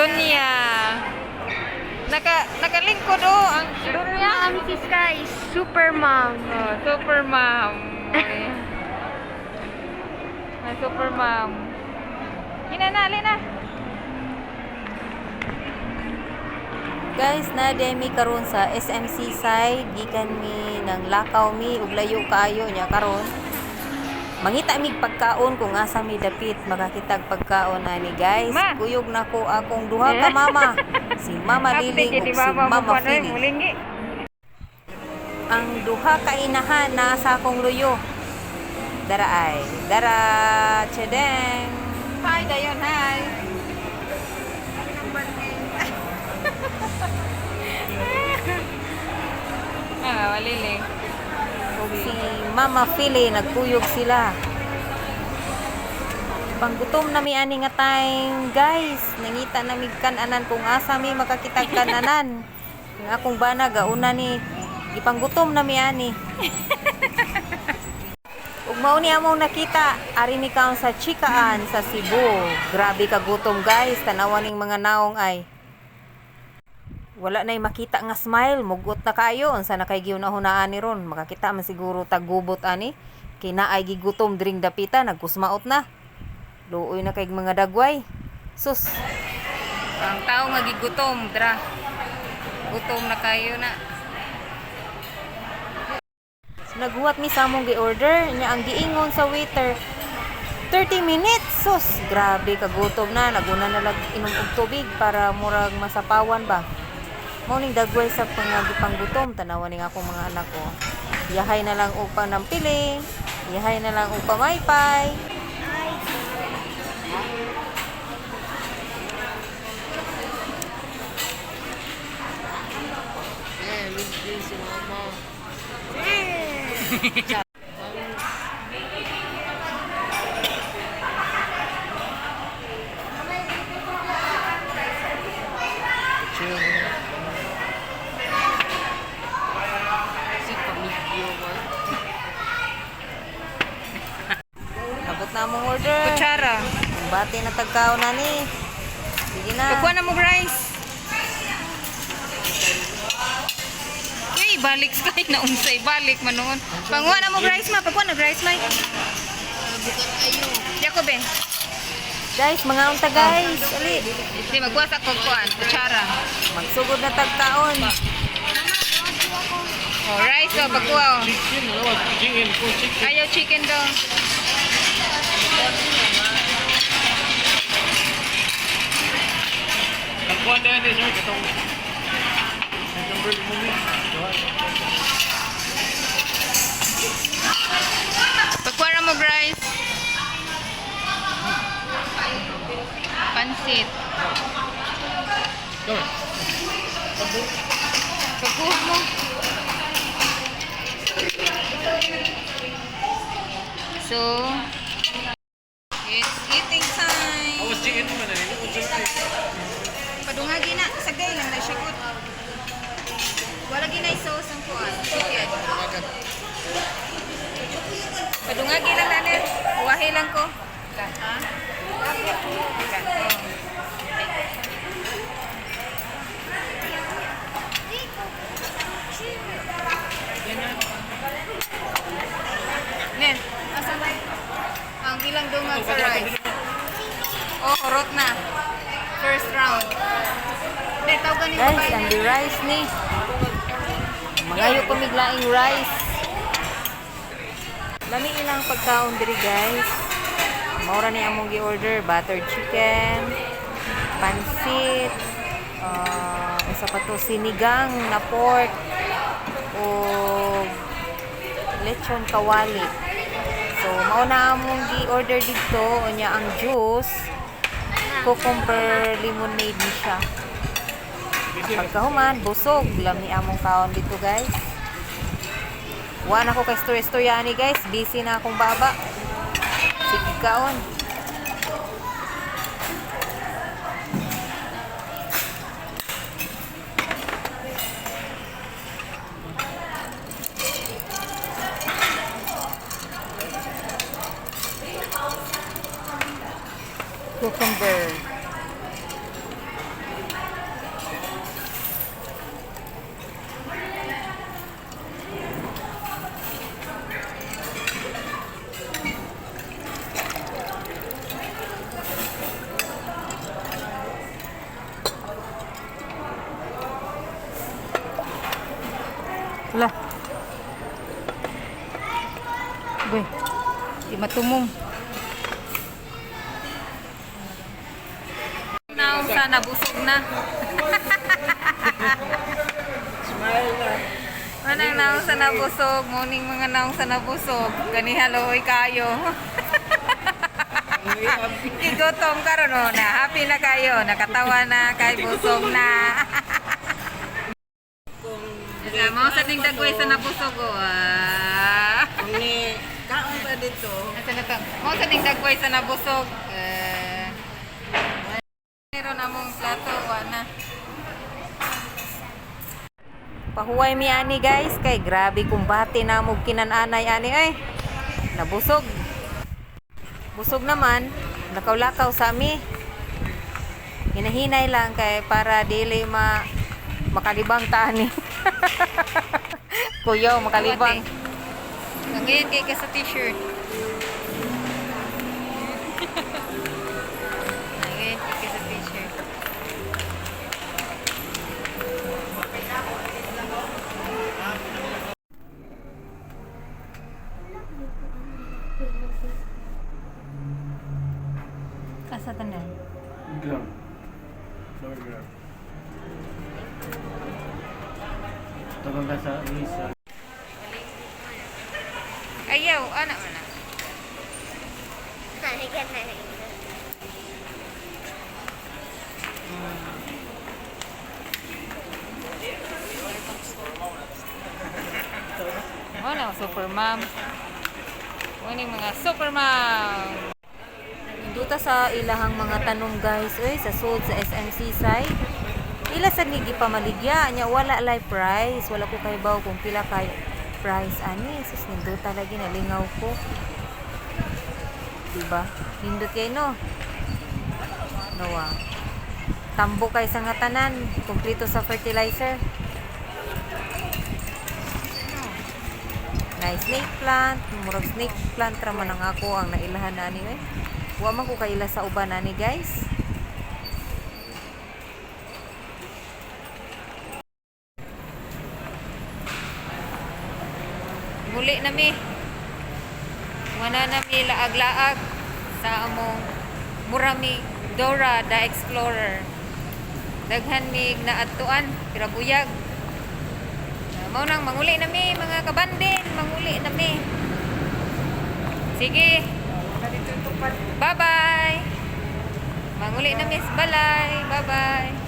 Dunya. Nakalingkod oh ang dunya. Mom, si Sky is super mom. Oh, super mom. Okay. Ay, super mom. Hina na, alin na. Guys, na mi karon sa SMC side, gikan mi nang lakaw mi ug layo kaayo nya karon. Mangita mig pagkaon kung asa mi dapit makakitag pagkaon ani, guys. Ma. Kuyog nako akong duha ka mama, si Mama Liling ug si Mama Philly. Mulingi. Ang duha ka inahan naa sa akong luyo. Dara ay, dara chedeng. Hi, Dayon, hi. Ah, waliling. Ug si Mama Philly, nagkuyog sila. Panggutom na mi ani nga time, guys. Nangita na mig kananan kung asa mi makakitag kananan. Ang akong bana gauna ni gipanggutom na mi ani. Ug mao ni among nakita, ari mi kaon sa Chikaan sa Cebu. Grabe ka gutom, guys, tanawa ning mga naong ay. Wala na'y makita nga smile, mugot na kayo, unsa na kay giunahunaan ni ron, makakita man siguro tagubot ani. Kay naay gigutom dring dapita, nagkusmaot na. Luoy na kay mga dagway. Sus, Ang tao nga gigutom, dra. Gutom na kayo na. Naghuwat mi sa among gi-order, nya ang giingon sa waiter, 30 minutes. Sus, grabe kagutom na, naguna na lag inom og tubig para murag masapawan ba. Mao ning dagway sa pangagipanggutom, tanawa ning akong mga anak ko. Yahay na lang og panampiling, yahay na lang og pamaypay. Eh, medyo si mama. Si pamilyo man. Abot na among order. Kutsara. Bati na tagkaon na ni. Sige na. Pagkuha na mo rice. Uy, balik sa na unsay balik man noon. Panguha na mo rice ma, pagkuha na rice ma. Bukan ayo. Jacob eh. Guys, mga unta, guys. Ali, Di magkuha sa kukuan, kutsara. magsugod na tagkaon. Oh, rice oh, pagkuha oh. Chicken, ano? Chicken, full chicken. Ayaw chicken daw. Nagkuhan na yan eh, sir. Katong... Cucumber mo ni. Pagkuha na mo rice. Pansit. Come. Pagkuha mo. So, it's eating time. Awas chicken mo na rin. Padungagi na, sagay lang na siya good. Wala ginay sauce ang kuan, chicken. Padungagi lang nanin. Uwahi lang ko. Ha? Nen, asa na? Ang ilang dungag sa rice. Oh, horot na. First round. Ne, tawagan ni Guys, babae ang na. di rice ni. Mangayo ko miglaing rice. Lami ilang pagkaon diri, guys. Maura ni among gi-order butter chicken, pansit, usa pa to sinigang na pork o lechon kawali. So mao na among gi-order didto, unya ang juice cucumber lemonade ni siya. Pagkahuman, busog. Lami among kaon dito, guys. Wa na ko kay story-story ani, guys. Busy na akong baba. Sige kaon. Cucumber. Matumong. Naong sa nabusog na. Smile na. Manang naong sa nabusog, morning mga naong sa nabusog. Ganiha loy kayo. Gigutom karon oh, na happy na kayo, nakatawa na kay busog na. Sa mo sa ting dagway sa nabusog oh. Ah. Kung ni kaon pa dito, Asa na to? Mo sa ting dagway sa nabusog. Eh. Meron among plato wa na. Pahuway mi ani guys kay grabe kumbate na mo kinananay ani ay. Nabusog. Busog naman, lakaw-lakaw sa mi. Hinahinay lang kay para dili ma makalibang ta ani. Kuya, makalibang. Ang ganyan kay ka sa t-shirt. Ang ganyan kay ka sa t-shirt. Asa tanan? Gram. Lower gram. Tabang ka sa isa. Ayaw, ana man na. Mo na super mom. Mo ni mga super mom. Duta sa ilahang mga tanong guys, oy, sa sud sa SMC side. Ila sad ni gipamaligya nya wala lay price, wala ko kaybaw kung pila kay price ani. Sus, ninduta lagi nalingaw ko. Diba? Nindot kay no. Nawa. Tambo kay sa nga tanan, kumpleto sa fertilizer. Na snake plant, murag snake plant ra man ang ako ang nailahan ani eh. Wa man ko kaila sa uban ani guys. Muli na mi. Wala na mi laag-laag sa among Murami Dora the Explorer. Daghan mig naadtuan, pero buyag. Mao nang manguli na mi mga kabandin, manguli na mi. Sige. Bye-bye. Manguli na mi sa balay. Bye-bye.